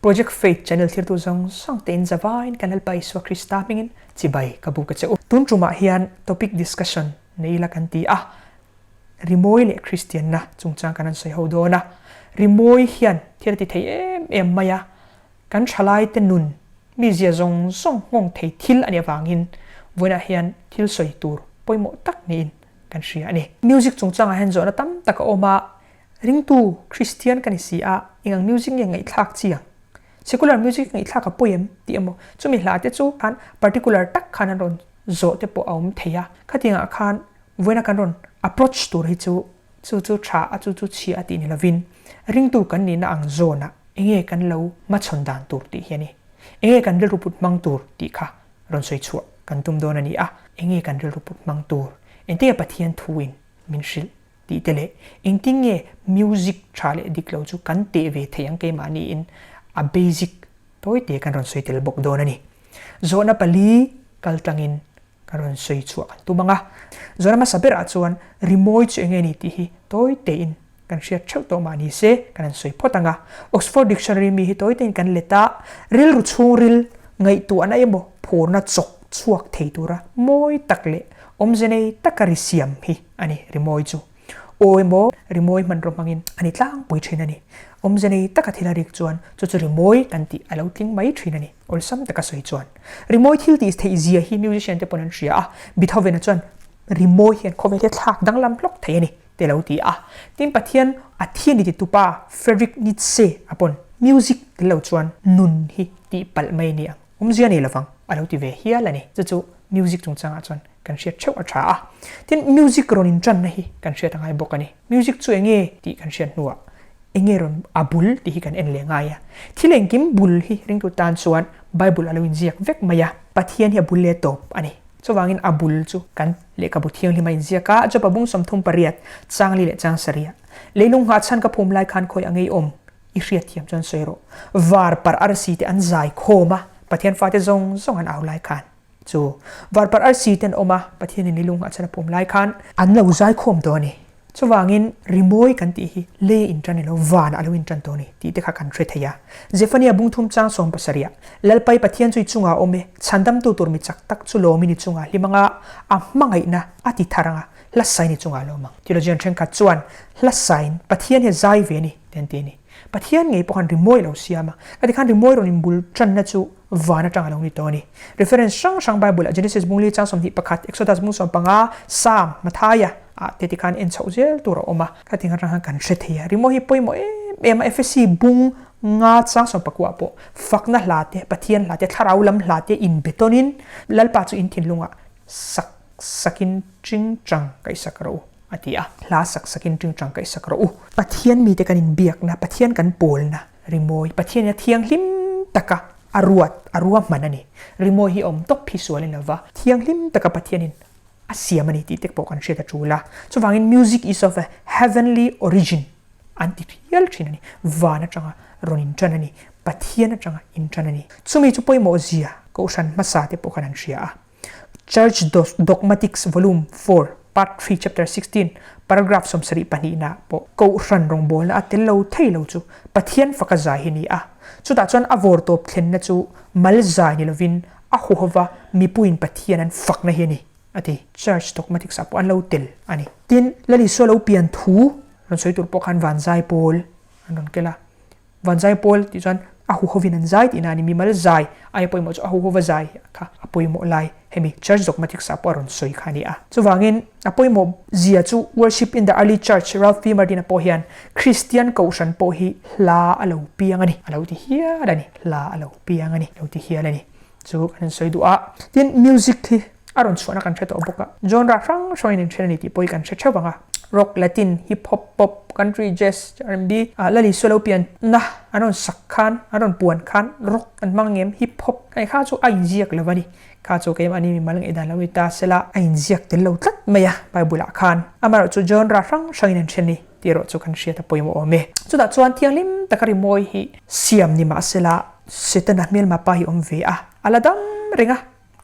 Project Faith channel thirtu zawng zawng te in zavaiin kan Lalpa Isua Krista hmingin chibai ka buk a che u. Tun tumah hian topic discussion nei ila kan ti a, rimawi leh Kristianna chungchang kan han sawi ho dawn a. Rimawi hian thil a ti thei em em mai a, kan thalaite nun mizia zawng zawng nghawng thei thil a nih avangin vawiinah hian thil sawi tur pawimawh tak niin kan hria a ni. Music chungchangah hian zawhna tam tak a awm a, Ringtu Kristian ka ni si a, eng ang music nge ngaihthlak chi ang? Secular music ngaihthlak a pawi em? tih emaw, chumi hla te chu khan particular tak khan an rawn zawh te pawh a awm thei a, khatiangah khan vawiina kan rawn approach tur hi chu chu chu tha a chu chu chhia a tih ni lovin ringtu kan nihna ang zawnah enge kan lo hmachhawn dan tur tih hi a ni. Enge kan rilru put hmang tur tih kha rawn sawi chhuah kan tum dawn a ni a, enge kan rilru put hmang tur, engtinge Pathian thuin min hrilh tih te leh engtin nge music tha leh dik lo chu kan teh ve thei ang keimahniin a basic tawi te kan rawn sawi tel bawk dawn a ni. Zawhna pali kal tlangin kan rawn sawi chhuah kan tum ang a. Zawhna hmasa berah chuan rimawi chu enge ni tih hi tawi tein kan hriat theuh tawh mah ni se kan han sawi phawt ang a. Oxford Dictionary mi hi tawi tein kan let a, rilru chhungril ngaihtuahna emaw phurna chawk chhuak thei tura mawi tak leh awmze nei taka ri siam hi a ni, rimawi chu. Aw emaw, rimawi hmanraw hmangin a ni tlangpui thin a ni. Awmze nei taka thil a rik chuan chu chu rimawi kan tih a lo tling mai thin a ni, awlsam taka sawi chuan. Rimawi thil tih theih zia hi musician te pawn an hria a, Beethoven-a chuan rimawi hian khawvel hi a thlak danglam hlawk thei a ni te lo ti a. Tin, Pathian a thi a ni titupa Friedrich Nietzsche a pawn music tel lo chuan nun hi tih palh mai a ni ang. Awmzia nei lovang a lo ti ve hial a ni. Chu chu music chungchangah chuan kan hriat theuh a tha a. Tin, music rawn intanna hi kan hriat a ngai bawk a ni. Music chu enge tih kan hriat hnuah enge rawn a bul tih hi kan en leh ngai a. Thil engkim bul hi ringtu tan chuan Bible a lo inziak vek mai a. Pathian hi a bul leh tawp a ni. Chuvangin a bul chu kan lehkhabu thianghlima inziak a, Job-a bung 38, changli leh chang sarih. Leilung nghahchhan ka phum lai khan khawi a ngeiawm I hriatthiam chuan sawi rawh. Var parh arsi te an zai khawm a, Pathian fate zawng zawng an au lai khan. Chu var parh arsi te an awm a, Pathianin ni lungah chuan a pum lai khan. An lo zai khawm tawh a ni. Chuvangin rimawi kan tih hi lei a intan ilo, vanah a lo intan tawh a ni tih te kha kan hre thei a. Zephaniah bungthum chang 70 ah, Lalpai Pathian chu i chungah a awm e, chhandamtu tur mi chak tak chu lawmin i chungah hlim anga, a hmangaihna a ti thar anga, hla sain i chungah a lawm ang. Theologian thenkhat chuan hla sain Pathian hi a zai ve a ni. Te an ti a ni. Pathian ngei pawh khan rimawi a lo siam a, ka ti khan rimawi rawn inbul tanna chu van atang a lo ni tawh a ni. Reference hrang hrang Bible ah Genesis bungli chang 21, Exodus bung 15, Psalm, Mathaia ah te ti khan en chhoh zel tur a awm a, ka ti atang khan kan hre thei a. Rimawi hi pawimawh em em a, Efesi bung nga chang 19 ah pawh fakna hla te, Pathian hla te, thlarau lam hla te inbe tawnin Lalpa chu in thinlungah sak sakin tingtang kaihsak rawh u. A ti a, hla sak sakin tingtang kaih sak rawh u. Pathian mite kan inbiakna, Pathian kan pawlna rimawi, Pathianin a thianghlim taka a ruat, a ruahman a ni. Rimawi hi awm tawp hi sual a ni lova, thianghlim taka Pathianin a siam a ni tih te pawh kan hriat a tul a. Chuvangin music is of a heavenly origin an ti hial thin a ni. Van atanga rawn intan a ni, Pathian atanga intan a ni. Chumi chu pawimawh zia Kohhran hmasa te pawh khan an hria a. Church Dogmatics Volume 4, Part 3, Chapter 16, Paragraph 72 na pawh Kohhran rawngbawlna a tel lo thei lo chu Pathian faka zai hi ni a. Chutah chuan a vawrtawp thlenna chu mal zai ni lovin a huhova mipuiin Pathian an fakna hi a ni, a ti. Church Dogmatics ah pawh an lo tel a ni. Tin, Lal Isua lo pian thu rawn sawi tur pawh khan van zai pawl an rawn kel a. Van zai pawl tih chuan a huhovin an zai tihna a ni. Mimal zai aia pawimawh chu a huhova zai kha a pawimawh lai hemi Church Dogmatics ah pawh a rawn sawi kha a ni a. Chuvangin a pawimawh zia chu Worship in the Early Church Ralph V. Martin-a pawh hian Kristian kohhran pawh hi hla a lo piang a ni a lo ti hial a ni. Hla a lo piang a ni a lo ti hial a ni. Chu kan insawi duh a. Tin, music hi a rawn chhuahna kan hre tawh bawk a. Genre hrang hrangin in then a ni tih pawh hi kan hre theuh ang a. Rock, Latin, Hip Hop, Pop, Country, Jazz, R&B, Lal Isua lo pianna an rawn sak khan, an rawn puan khan rock an hmang ngem, hip hop kai kha chu a inziak lo a ni. Kha chu keimahni mimal ngaihdan lo ni ta sela a inziak tel lo tlat mai a Bible ah khan. Amaherawhchu genre hrang hrangin an then a ni tih erawh chu kan hriat a pawimawh awm e. Chutah chuan thianghlim taka rimawi hi siam ni mahsela Setana hmelma pa hi awm ve a, a la dam reng a.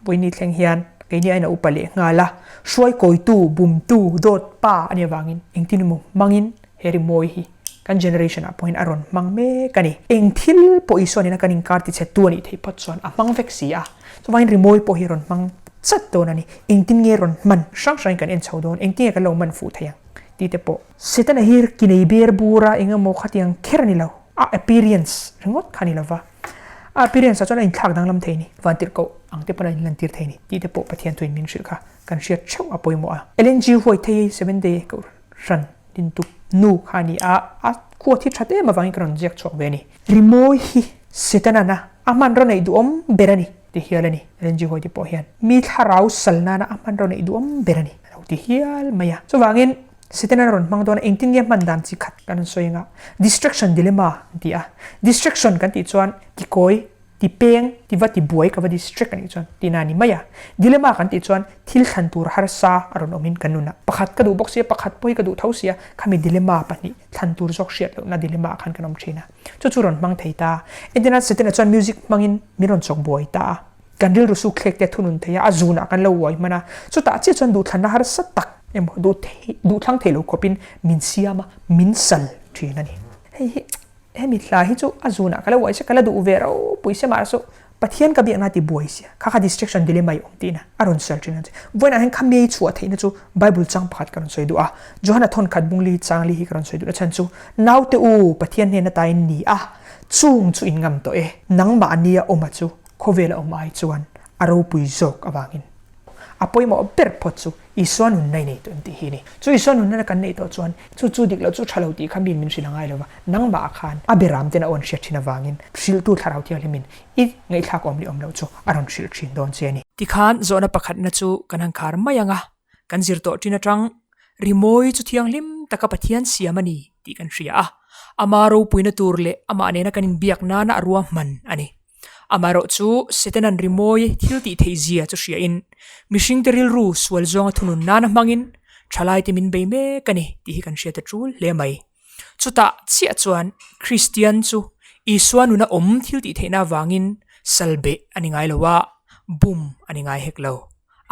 Vawiini thleng hian keini aiin a upa leh nghal a, hruaikawitu, bumtu, dawt pa a nih avangin engtin emaw hmangin he rimawi hi. Kan generation ah pawhin a rawn hmang mek a ni. Eng thil pawh Isua nena kan inkar tichhe tu a nih theih phawt chuan a hmang vek si a. Chuvangin rimawi pawh hi a rawn hmang chat dawn a ni. Engtin nge rawn hman hrang hrangin kan en chho dawn, engtin nge kan lo hman fuh thei ang tih te pawh. Setana hi ki nei ber bur a, eng emaw khatiang kher a ni lo. A appearance ringawt kha a ni lo va. A appearance ah chuan a inthlak danglam thei a ni. Vantirhkoh ang te pawn a inlantir thei a ni tih te pawh Pathian thuin min hrilh kha kan hriat theuh a pawimawh a. LNG huai thei Seven Day Kohhran dintup nu kha a ni a, a khua thi that em avangin ka rawn ziak chhuak ve a ni. Rimawi hi Setana'n a a hmanraw neih duhawm ber a ni ti hial a ni. LNG huai te pawh hian mi thlarau sal nana a hmanraw neih duhawm ber a ni a lo ti hial mai a. Chuvangin Setana'n a rawn hmang dawn a, engtin nge hman dan chi khat kan rawn sawi anga distraction dilemma an ti a. Distraction kan tih chuan kikawi Ti peng, ti va ti buai ka va distract a nih chuan tina a ni mai a. Dilemma kan tih chuan thil thlan tur harsa a rawn awmin kan nunah pakhat ka duh bawk sia, pakhat pawh hi ka duh tho sia, khami dilemma pahnih thlan tur zawk hriat lohna dilemma ah khan kan awm thin a. Chu chu rawn hmang thei ta. Entirnan Setana chuan music hmangin min rawn chawk buai ta a. Kan rilru suk thlek te a thunun thei a, a zunah kan lo uai hman a. Chutah chiah chuan duhthlanna harsa tak emaw duh thei duhthlang thei lo khawpin min siam a, min sal thin a ni. Hei hi Hemi hla hi chu a zunah ka la uai sia, ka la duh ve ropui sia mahse Pathian ka biakna ti buai sia, kha kha distraction dilemma i awm tihna a rawn sel thin ang che. Vawiinah hian kha mei chhuah theihna chu Bible chang pakhat ka rawn sawi duh a, Johana thawn khat bungli changli hi ka rawn sawi duh na chhan chu, Naute u, Pathian hnena ta in ni a, chung chu in ngam tawh e, nangmahnia awma chu khawvela awm ai chuan a ropui zawk avangin. A pawimawh ber phawt chu Isua nunna i nei tawh em tih hi a ni. Chu Isua nunna kan neih tawh chuan chu chu dik loh chu tha lo tih kha miin min hrilh a ngai lo va, nangmah ah khan a beram ten a awn hriat thin avangin hrilhtu Thlarau Thianghlimin i ngaihthlak awm leh awm loh chu a rawn hrilh thin dawn che a ni. Tikhan zawhna pakhatna chu kan han khar mai ang a, kan zir tawh thin atang rimawi chu thianghlim taka Pathian siam a ni tih kan hria a, ama ropuina tur leh amah nena kan inbiak nana a ruahman a ni. Amaherawh chu Setanan rimawi thil tih theih zia chu hriain mihringte rilru sual zawnga thunun nana hmangin thalaite min bei mek a ni tih hi kan hriat a tul hle mai. Chutah chiah chuan Kristian chu Isua nuna awm thil tih theihna avangin salbeh a ni ngai lo a, bum a ni ngai hek lo.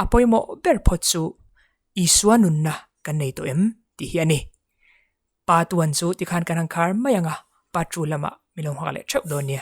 A pawimawh ber phawt chu Isua nunna kan nei tawh em tih hi a ni. Pa tuan chu tikhan kan han khar mai ang a, pa tu lamah min lo nghak leh theuh dawn nia.